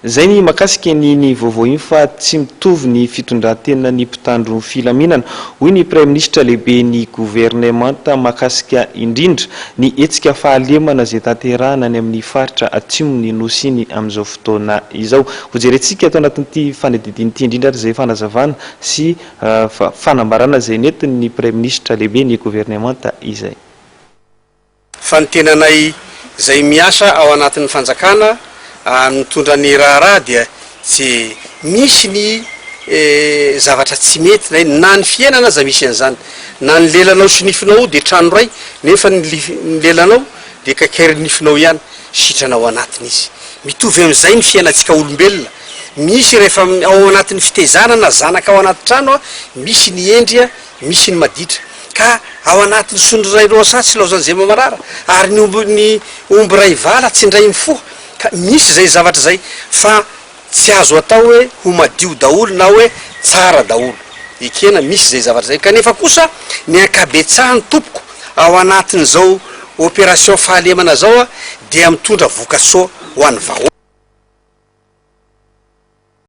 Izay ny mahakasika an'iny vaovao iny fa tsy mitovy ny fitondran-tenan'ny mpitandro filaminana, hoy ny Praiminisitra lehiben'ny governemanta mahakasika indrindra ny hetsika fahalemana izay tanterahina any amin'ny faritra atsimon'ny Nosy iny amin'izao fotoana izao. Hojerentsika ato anatin'ity fanadihadiana ity indrindra ary izay fanazavana sy fanambarana izay nentin'ny Praiminisitra lehiben'ny governemanta izay. Fa ny tenanay izay miasa ao anatin'ny fanjakana mitondra ny raharaha dia tsy misy ny zavatra tsy mety na inona, na ny fiainana aza misy an'izany, na ny lelanao sy nifinao dia trano iray nefa ny lelanao dia kaikairin'ny nifinao ihany, sitrana ao anatiny izy. Mitovy amin'izay ny fiainantsika olombelona, misy rehefa ao anatin'ny fitezana na zanaka ao anaty trano misy ny hendry Misy ny maditra ka ao anatin'ny sondro iray lohasaha tsy ilaozan'izay mamarara ary ny omby ny omby iray vala tsy indray mifoha ka misy izay zavatra izay fa tsy azo atao hoe ho madio daholo na hoe tsara daholo ekena misy izay zavatra izay kanefa kosa ny ankabetsahany tompoko ao anatin'izao opération fahalemana zao dia mitondra vokatsoa ho an'ny vahoaka.